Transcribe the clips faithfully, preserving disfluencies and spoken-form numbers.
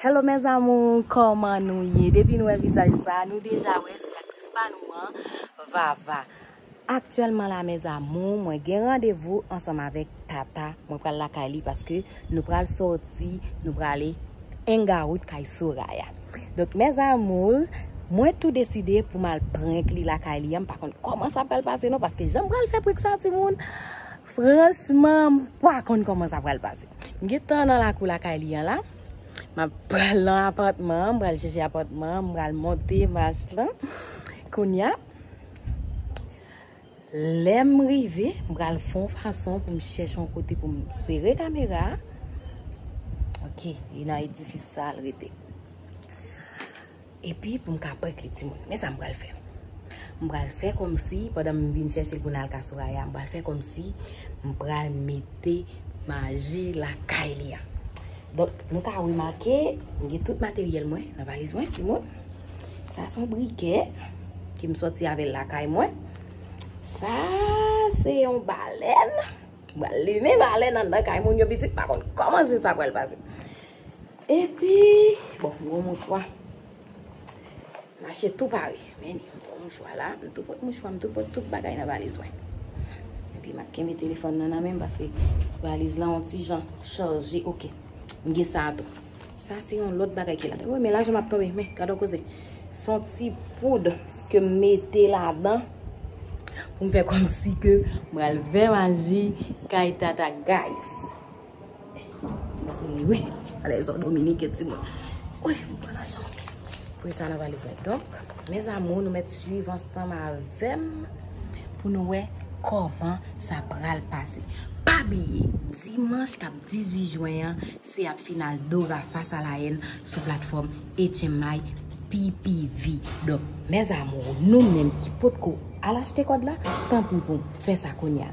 Hello mes amours, kòman nou ye? Depi nou wè vizaj sa, nou deja wè se aktris pa nou an, Vava. Aktyèlman la mes amours, mwen gen randevou ansanm avèk Tata. Mwen pral lakay li paske nou pral sòti, nou prale hang out kay Soraya. Donk mes amours, mwen tou deside pou m al prank li lakay li an. M pa konn kòman sa pral pase non, paske jan m pral fè prank sa timoun, franchman, m pa konn kòman sa pral pase. M gentan nan lakou lakay li an la. M ap pral nan apatman an, m pral chèche apatman an, m pral monte mach lan. Kounya, lè m rive, m pral fè yon fason pou m chèche yon kote pou m sere kamera a. Ok, e nan edifis sa l rete. Epi pou m ka prank li timoun. Men sa m pral fè. M pral fè kòmsi, pandan m vin chèche l pou n al ka Soraya, m pral fè kòmsi m pral mete maji lakay li a. Donk, nou ka remake, m gen tout materyèl mwen nan valiz mwen, timoun. Sa se yon brikè ke m sòti avè l lakay mwen. Sa se yon balèn. M pral limen balèn anndan kay moun yo pitit, pa konn kòman se sa pral pase. Epi, bon, m gon mouchwa. M achte tou pare. Men, m gon mouchwa la, m tou pot mouchwa, m tou pot tout bagay nan valiz mwen. Epi, m ap kenbe telefòn nan nan men m paske valiz lan yon ti jan chaje. Ok, m gen sa a tou. Sa se yon lòt bagay ki ladan. Wi, men lajan m ap tonbe. Men, gade yon koze. Se yon ti poud ke m mete ladan pou m fè kòmsi ke m pral fè maji kay Tata, guys. Paske, wi, alèz an dominiken, timoun. Wi, m pran lajan. Fouye sa nan valiz mwen. Donk, mes amours, nou mèt swiv ansanm avè m pou nou wè kòman sa pral pase. Pa bliye, dimanch k ap dizuit jen an, se ap final Dora Face à la Haine sou platfòm H M I P P V. Donk, mes amours, nou menm ki potko al achte kòd la, tanpri pou fè sa kounye a.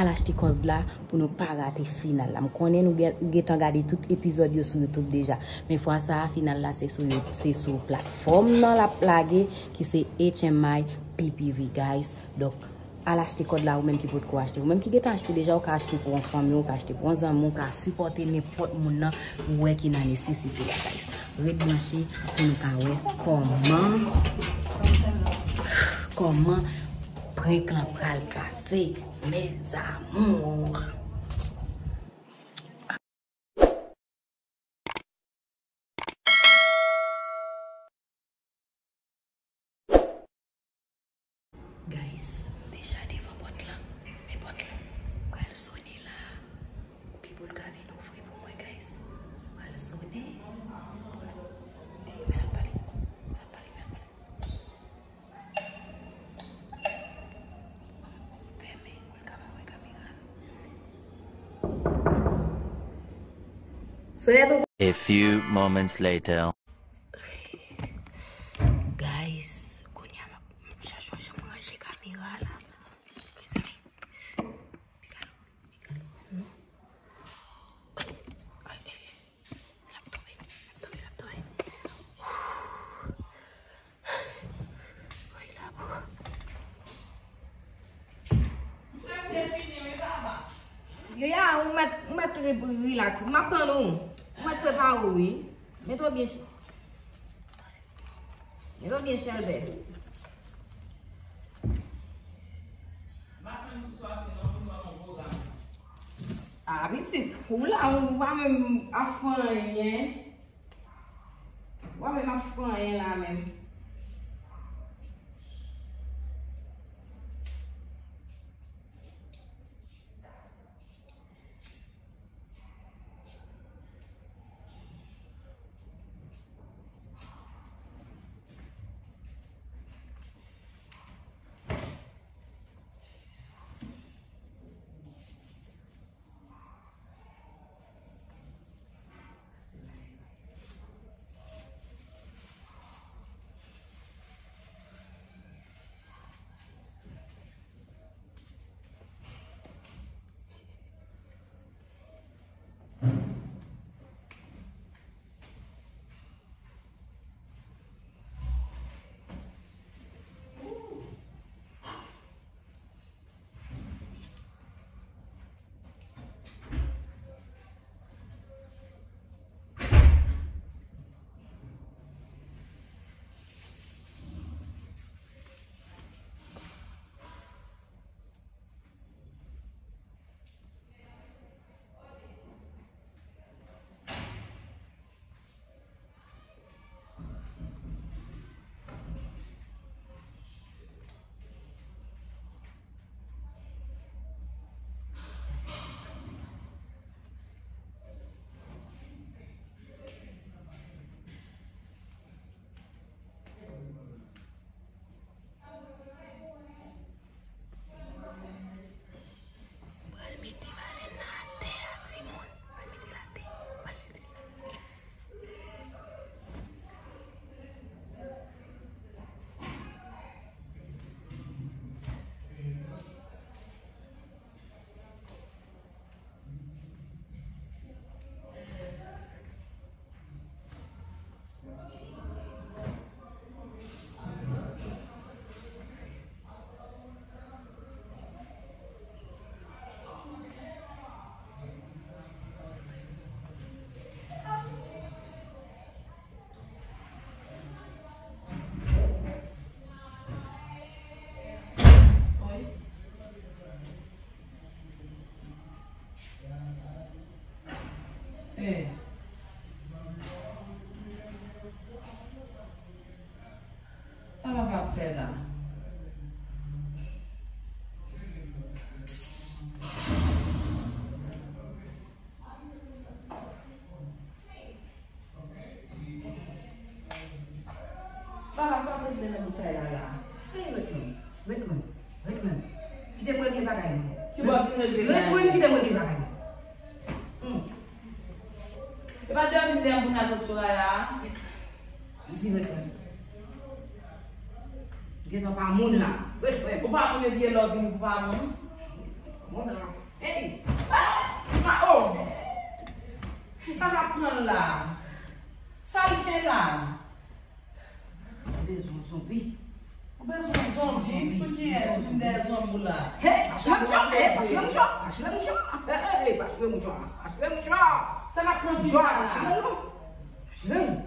Al achte kòd la pou nou pa rate final la. M konnen nou gen, ou gentan gade tout epizòd yo sou YouTube deja. Men fwa sa a, final la se sou, se sou platfòm nan l ap lage ki se H M I P P V, guys. Donk, al achte kòd la, ou menm ki potko achte. Ou menm ki gentan achte deja, ou ka achte pou yon fanmi, ou ka achte pou yon zanmi, ou ka sipòte nenpòt moun nan ou wè ki nan nesesite la, guys. Ret branche pou nou ka wè kòman, kòman prank lan pral pase, mes amours. Guys, m deja devan pòt lan. Men pòt lan, m pral sone la. Pi pou l ka vin ouvri pou mwen, guys. M pral sone. Pou l, men l ap pale. Men l ap pale, men l ap pale. Fèmen pou l ka pa wè kamera. Sone tou. A few moments later. Guys, kounye a m ap, m ap chache yon jan m ranje kamera la. Mezanmi. Gade, gade, non. Ay, ay, ay. L ap tonbe, l ap tonbe, l ap tonbe. Woy, la pou. Yo, ya, ou mèt, ou mèt re-, relax. M ap tann ou. Ou mèt prepare w, wi. Mete w byen ch-, mete w byen chèlbè. A, pitit, ou la, ou pa menm ap fè anyen. Ou pa menm ap fè anyen la menm. Nan bout kay la la. Ey, ret lwen. Ret lwen. Ret lwen. Kite m regle bagay mwen. Ki bò vin regle bagay mwen? Ret lwen, kite m regle bagay mwen. Hmm. E pa de vin deyò pou n al kot Soraya a? M di ret lwen. Gentan pa moun la. Ret lwen. Ou pa moun epi e lè w vin pou pa moun? Moun la. Ey! Ah! Ma, oh! Sa k ap pran l la? Sa l gen la? Ou bezwen yon zonbi. Ou bezwen yon zonbi? Sou kiyès? Youn dèyè zonbi w la. Hey, pa chire mouchwa, hey, pa chire mouchwa, pa chire mouchwa. Hey, pa chire mouchwa, pa chire mouchwa. Sa k ap pran fi sa la? Pa chire l non. Pa chire l.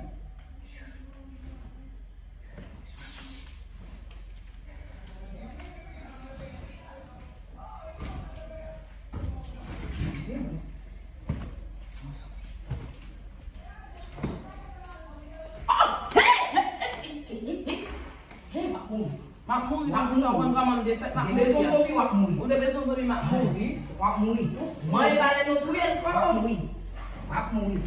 M ap mouri. M ap mouri, m ap mouri. Ou te bezwen zonbi, w ap mouri. Ou te bezwen zonbi, m ap mouri. W ap mouri. Mwen, e balèn nan touye l, w ap mouri. W ap mouri.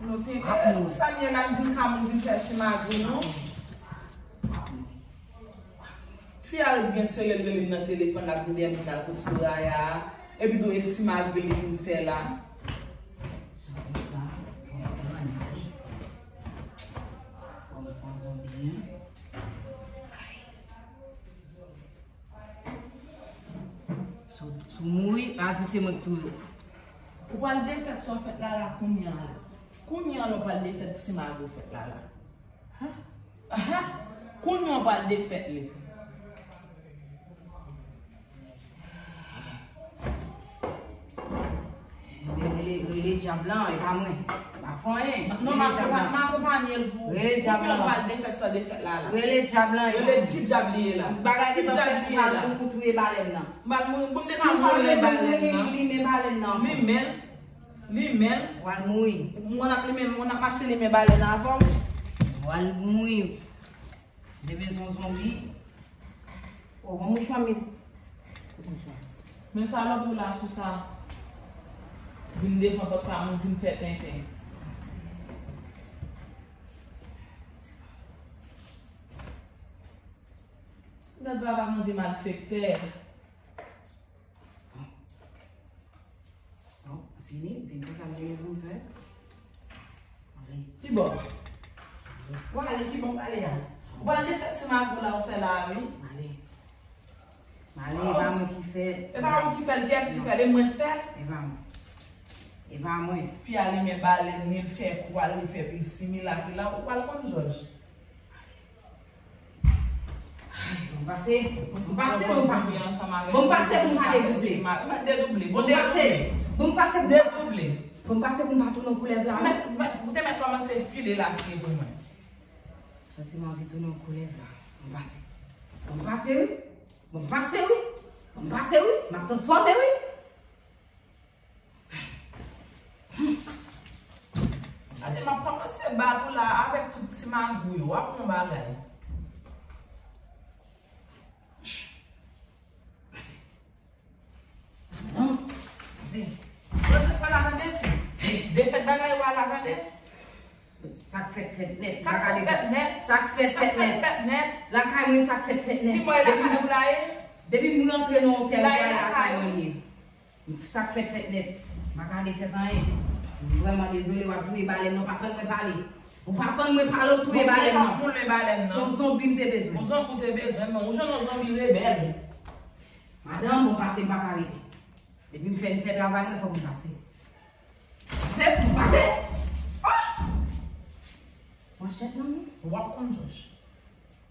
Nou te, eh, pou sa l ye la, m vin ka moun vin fè simagri nou. Fi a ret byen serye, l rele m nan telefòn, l ap vin dèyè m vin al kot Soraya a. Epi tou, e simagri li vin fè la. Si w, si w mouri, pa di se mwen ki touye w. Ou pral defèt sa w fèt la la kounye a la. Kounye a la w pral defèt simagri w fèt la la. Ha? Aha! Kounye a w pral defèt li. Rele, rele, rele dyab lan, e pa mwen. Pa fè anyen. Non, m ap, m ap akonpanye l pou, rele dyab lan. Kounye a w pral defèt sa w defèt la la. Rele dyab lan, e pa mwen. Rele ki dyab li ye la? Ki dyab li ye la? M pral mouri pou touye balèn nan. M pral mouri, bon, m te ka mouri nan balèn nan. Li men balèn nan. Li men l. Li men l. W al mouri. Mwen ap li men, mwen ap mache li men balèn avè w. W al mouri. Li bezwen zonbi. O, bon mouchwa, mes. Kot mouchwa? Men salòp ou la sou sa. Vin devan pòt pa moun, vin fè tenten. Gad vagabon de malfektè. Bon, fini, vin konsa m genyen pou m fè. Ale. Ki bò? Ale. W ale ki bò w prale a? Ou pral defèt ti magou la w fè la a, wi. Ale. Ale, e pa mwen ki fè l. E pa ou ki fè l, kiyès ki fè l? E mwen k fè l? E pa mwen. E pa mwen. Fi a li men balèn, li fè kou a, li fè pi similak li la, ou pral konn jòj. Bon, pase, bon, pase, bon, pase. Bon, pase pou m pa dedouble. Bon, pase, bon, pase pou m pa, bon, pase pou m pa tounen koulèv la. Ou te mèt kòmanse file la si e pou mwen. Santi m anvi tounen koulèv la. Bon, pase. Bon, pase, wi. Bon, pase, wi. Bon, pase, wi. M ap transfòme, wi. Gade, m ap kòmanse bat ou la avèk tout ti magou yo. W ap wè yon bagay. Pase. Non, pase. Pase pa la tande. Defèt bagay ou a la tande. Sa k fèt, fèt nèt. Sa k fèt, fèt nèt. Sa k fèt, fèt nèt. Lakay mwen, sa k fèt, fèt nèt. Ki bò e lakay ou la ye? Depi m rantre nan otèl, m pral lakay mwen ye. Sa k fèt, fèt nèt. M pa ka defèt anyen. M vrèman dezole, w ap touye balèn nan, pa tann mwen pale. Ou pa tann mwen pale, w touye balèn nan. Bon, m ap touye balèn nan. Se yon zonbi m te bezwen. Yon zonbi w te bezwen, men ou jwenn yon zonbi rebèl. Madanm, bon, pase, m pa ka rete. Depi m fè, m fè travay mwen, fòk m pase. Se pou m pase. Ah! Manchèt nan men. W ap konn jòj.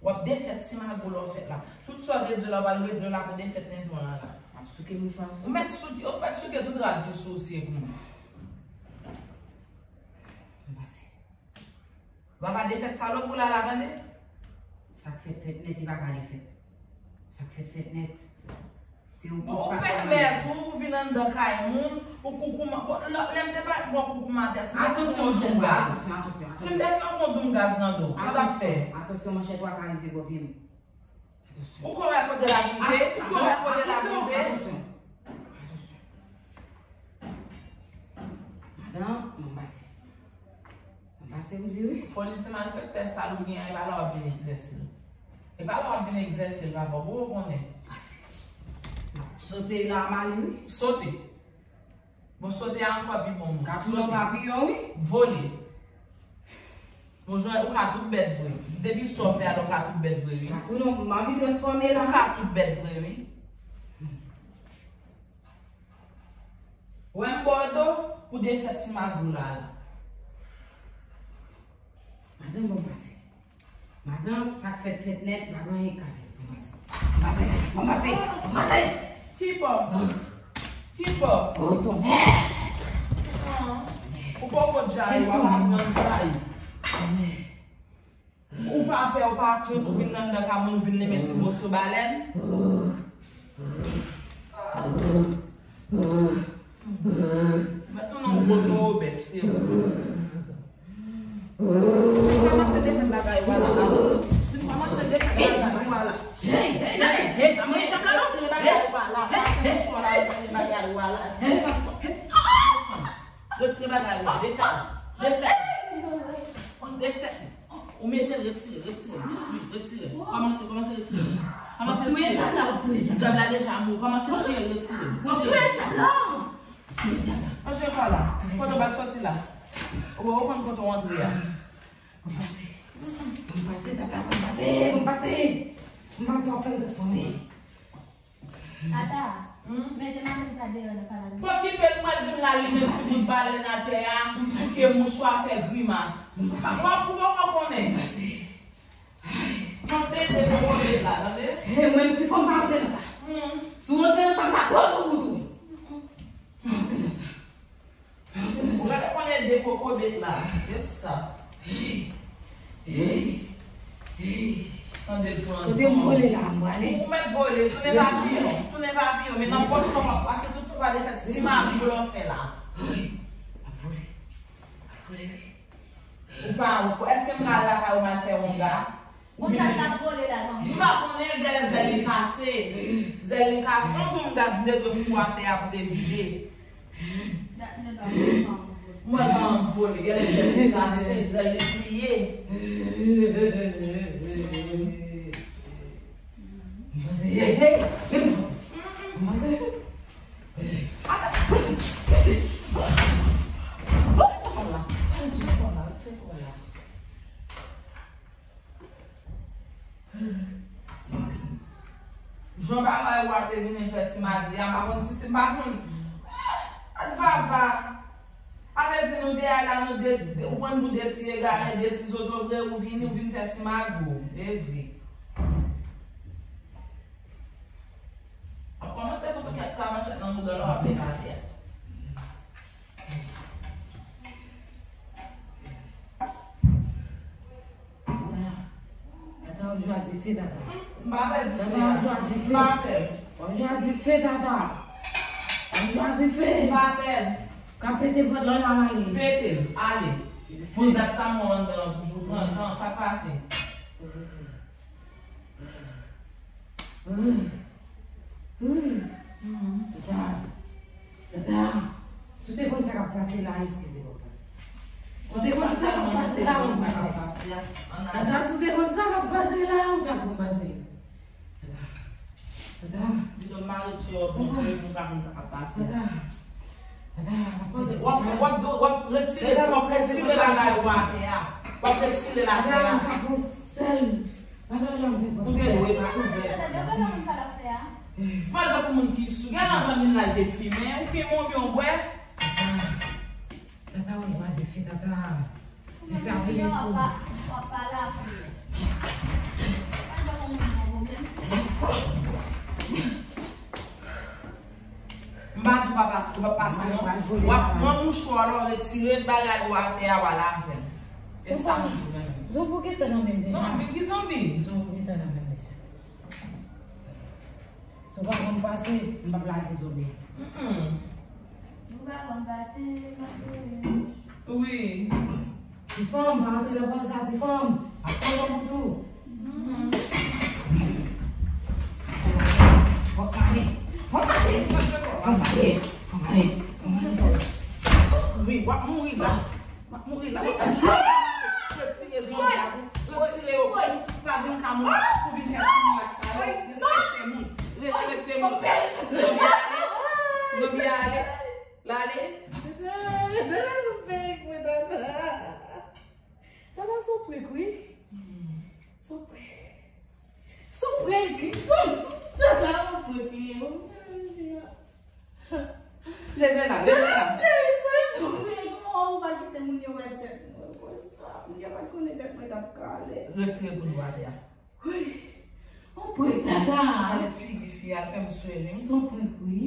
W ap defèt ti magou lè w fèt la. Tout sa w te di la, w pral redi la pou defèt nèt ou an la. M ap souke mouchwa sou. Ou mèt souke, ou mèt souke tout rad ki sou ou si e pou mwen. M pase. W ap defèt salòp ou la la tande. Sa k fèt fèt nèt, li pa ka defèt. Sa k fèt fèt nèt. Bon, ou pèmèt ou vin anndan kay moun, ou koukouman. Bon, lè, lè m te parèt vwa koukouman atè, si m te fè yon doum gaz, si m te fè yon doum gaz nan do, sa w t ap fè? Atansyon, manchèt ou a ka rive bò pye m. Ou kwè w wè kote l ap rive? Ou kwè w wè kote l ap rive? Atansyon, atansyon. Madanm, bon, m pase. M Se m di wi. Foli ti malfektè sal ou gen an, e pa la w ap vin egzèse l. E pa la w ap vin egzèse l, papa, ou konnen. Sote la, m ale wi. Sote. Bon, sote a ankò pi bon moun. Ka tounen yon papiyon wi. Vole. Bon, jwè, ou ka tout bèt vre. Depi sa w fè a, ou ka tout bèt vre, wi. Ka tounen yon, m anvi transfòme la. Ou ka tout bèt vre, wi. Wè m bòdo pou defèt ti magou la la. Madanm, bon pase. Madanm, sa k fèt fèt nèt, pa gen anyen k ka fèt. Bon pase. Bon pase. Bon pase. Bon pase. Ki pò? Ki pò? Oh, tonnè! Ou poko djay, w ap aprann djay. Ou pa pè, ou pa krent, ou vin nan anndan ka moun, ou vin limen ti moso balèn. Mwen tounen yon gwo towo bèf, se ou. Vin kòmanse defèt bagay ou a la. Vin kòmanse defèt bagay ou a la. Hey, hey, hey, hey, pa mwen chak la non. Retire bagay ou a la. Pase mouchwa la, retire bagay ou a la. Retire bagay ou a. Defèt. Defèt. Defèt. Ou mete l, retire, retire. Wi, retire. Kòmanse, kòmanse retire. Kòmanse retire. Djab la deja mou. Kòmanse retire, retire. W ap touye djab la. Touye djab la. Manje pa la. Kote w pral sòti la? Ou, ou konn kote w antre a. Mwen pase. Mwen pase, tata, mwen pase, mwen pase. Mwen pase, w ap fè m transfòme. Tata, mete madanm sa deyò nan kay la. Pokipe l, mwen vin la limen ti bout balèn atè a, souke mouchwa, fè grimas. Papa, ou poko konnen. Panse de kokobe la, tande? Hey, mwen, ti fanm pa antre nan sa. Si w antre nan sa, m pa twò sou bout ou. Pa antre nan sa. Ou gade konnen de kokobe la. Yes sa. Hey. Hey. Hey. Tande l pran. Kote m vole la, m prale. Ou mèt vole, tounen papiyon, tounen papiyon. Men nan pòt sa w ap pase tout tou pa defèt. Si mari w lan fè la. Hey. M ap vole. M ap vole, wi. Ou pa, ou, èske m ka al lakay ou m al fè wonga? Wonga k ap vole la, non. M pa konnen, genlè zèl li kase. Zèl li kase. Yon doum gaz m te dwe foure atè a pou te vide. Mwen pa anvole. Genlè zèl li kase, zèl li pliye. Mwen se, hey, hey, hey. Mwen se, Jan bagay ou a te vin fè si madi a, m pa konn si se, m pa konn. Ah, vava. A vle di nou de a la, nou de, de, ou konn nou de ti egare, de ti zotobre, ou vini, ou vin fè si magou. E vre. W ap kòmanse fout ou kèk pla manchèt nan bouda w la, w ap leve atè. Tata, tata, w ap jwe a dife, tata. M pa pè dife. Tata, w ap jwe a dife. M pa pè. W ap jwe a dife, tata. W ap jwe a dife. M pa pè. Ka pete vant lan, n al ale. Pete l, ale. Bon, dat sa mò anndan an toujou pran tan, sa k pase? Tata, tata, si w te konn sa k ap pase la, eskize m, pase. Si w te konn sa k ap pase la, ou t ap konn pase. Tata, si w te konn sa k ap pase la, ou t ap konn pase. Tata, tata. Di nou mari ti yo, bon, nou pa konn sa k ap pase. Tata. W ap, w ap, w ap retire, w ap retire bagay ou atè a. W ap retire l atè a. Ou gen dwe pa ouvè. Mal tankou moun ki sou. Gen anvan vin la, l te fimen. Ou fimen oubyen w bwè? Tata, w ap jwe a dife, tata. Dife ap rele sou ou. M pa di w pa pase, ou p ap pase non. W ap pran mouchwa la, w retire bagay ou atè a, w al avè l. E sa m di w menm. Zonbi gentan nan men m deja. Zonbi? Ki zonbi? Zonbi gentan nan men m deja. Si w pa konn pase, m p ap lage zonbi. Mm-mm. Si w pa konn pase, m ap voye. Wi. Ti fanm, pa rantre nan pòz sa, ti fanm. Ap pran yon bout ou. Fòk pale. Fòk pale. Fòk pale. Fòk pale. Wi, w ap mouri la. W ap mouri la. Vin ka moun pou vin fè simiyak sa yo. Respekte moun. Respekte moun. Zanmi ale. Zanmi ale. L ale. Tata, tata, se yon prank, wi. Tata, se yon prank. Se yon prank. Se yon prank. Tata, se yon prank, wi. Leve la, leve la. Ey, mwen sou mwen, kòman ou pa kite moun yo wè tèt mwen konsa? Moun yo pa t konnen tèt mwen t ap kale. Retire boul ou atè a. Wi. On prank, tata. Gade figi fi a, l fè m swele. Son prank, wi.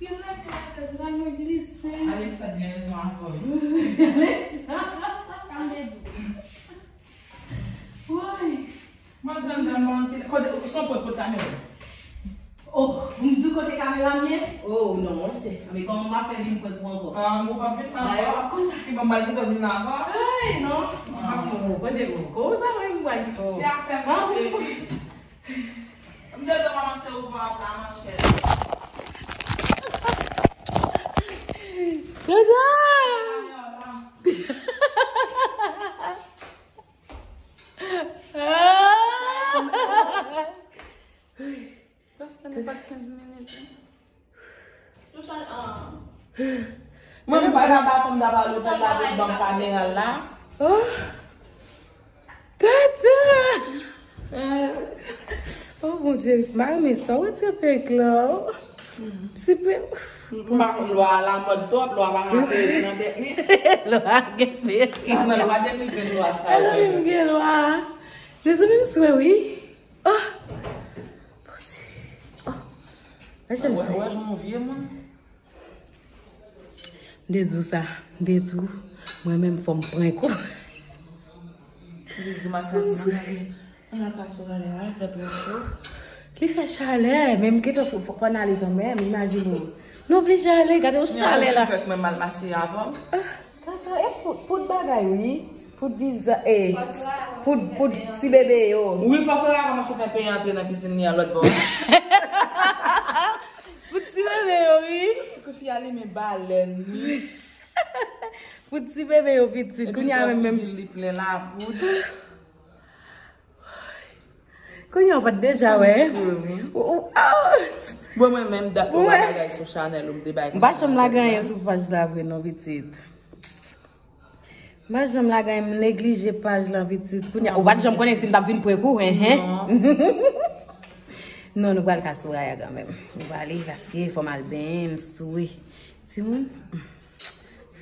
Yon lè, yon lè, se la mwen glise. Alexa gen rezon avè w. Alexa. Tann de di. Woy. Mwen grann grann mwen anpil. Kote, son prank, kote kamera? Oh, m di kote kamera m ye? Oh, non, monchè. Men kòman m ap fè vin prank ou ankò? Ah, ou p ap vin la ankò? Ki bon, m al kite w vin la ankò? Ay, non. Ah. M ap mou, kote ou? Kòman sa mwen m pral kite w? Se afè m, cheri. M te di w pa panse ou pa la, monchè. Tata! Prèske nou pa kenz minit, wi. Mwen menm pa nan baton m ta pale ou fè lage ban m kamera la. Oh. Tata! Oh, Bondye, m pa renmen sa w retire pèk la. Se pe. M pa konn lwa a lamòd twòp, lwa pa mate nan tèt li. Lwa gen pèk. Nan, nan, lwa de mil venntwa sa yo. Ay, m gen lwa. Mezanmi, m swe, wi. Oh! Bondye. Oh! Wè, wè, jan yon vye moun. M te di w sa. M te di w, mwen menm fò m prank ou. Li di masaj mwen, li, ann al pase w talè a, fè twò cho. Li fè chalè, men m gentan fò, fò, fò n ale kanmenm, imajine w. Nou oblije ale, gade yon chalè la. Fèk mwen mal mache avè w. Ah, tata, e poud, poud bagay, wi. Poud viza, e, poud, poud ti bebe yo. Wi, fò Soraya kòmanse fè peye antre nan pisin li an lòt bò. Poud ti bebe yo, wi. Ke fi a limen balèn, wi. Poud ti bebe yo pitit. Kounye a menm, menm. Li plen lapoud. Kounye a w pa t deja wè. Ou, ou, ah! Bon, mwen menm dat ou wè bagay sou chanèl ou, m te bay. M pa janm lage anyen sou paj la vre non, pitit. M pa janm lage anyen, m neglije paj lan, pitit. Kounye a, ou pa t janm konnen si m t ap vin prank ou, hen, hen. Non, nou pral ka Soraya kanmenm. Nou prale, paske fò m al benyen, m swe. Timoun,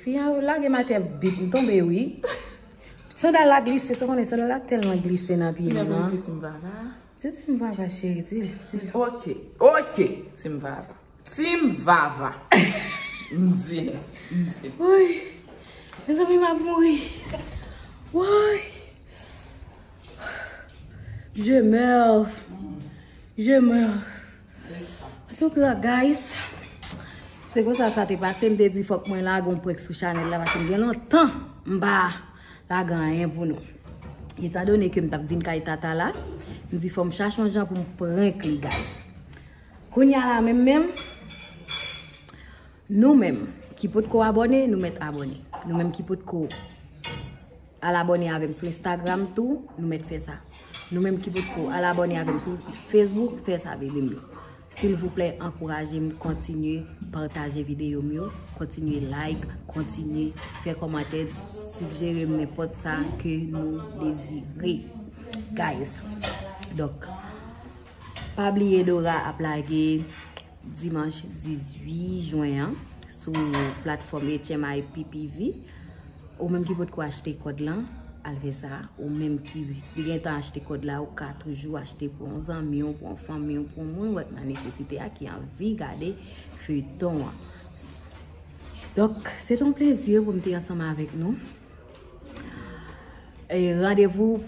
fi a lage m atè bit, m tonbe, wi. Sandal la glise, sa w konnen, sandal la tèlman glise nan pye m nan. Ti Tim Vava. Ti Tim Vava, cheri, di l, di l. Ok, ok, Tim Vava. Tim Vava. M di l, m di l. Woy. Mezanmi, m ap mouri. Woy. Je meurs. Je meurs. Antouka, guys, se konsa sa te pase. M te di fòk mwen lage yon prank sou chanèl la, paske m gen lontan m pa lage anyen pou nou. Etandone ke m t ap vin kay Tata la, m di fò m chache yon jan pou m prank li, guys. Kounye a la menm menm, nou menm ki potko abòne, nou mèt abòne. Nou menm ki potko al abòne avè m sou Instagram tou, nou mèt fè sa. Nou menm ki potko al abòne avè m sou Facebook, fè sa, bebe m yo. Silvouplè, ankouraje m kontinye pataje videyo m yo, kontinye like, kontinye fè kòmantè, sijere m nenpòt sa ke nou dezire. Guys, donk, pa bliye Dora ap lage dimanch dizuit jen an sou platfòm H M I P P V. Ou menm ki potko achte kòd lan, al fè sa. Ou menm ki gentan achte kòd la, ou ka toujou achte pou yon zanmi w, pou yon fanmi w, pou yon moun ou wè k nan nesesite a, ki anvi gade feyton an. Donk, se te yon plezi pou m te ansanm avèk nou. E randevou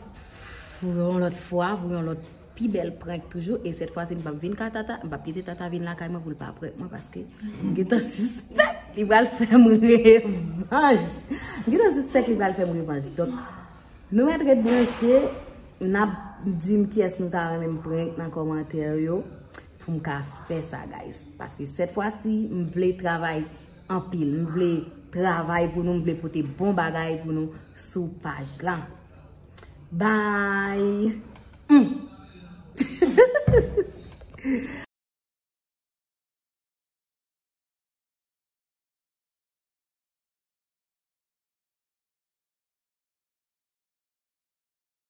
pou yon lòt fwa, pou yon lòt pi bèl prank toujou. E sèt fwa si m p ap vin ka Tata, m p ap kite Tata vin lakay mwen pou l pa prank mwen, paske m gentan sispèk li pral fè m revanj. M gentan sispèk li pral fè m revanj. Donk, nou mèt ret branche, n ap di m kiyès nou ta renmen m prank nan kòmantè yo pou m ka fè sa, guys. Paske sèt fwa si, m vle travay anpil. M vle travay pou nou, m vle pote bon bagay pou nou sou paj la. Bye. Mm.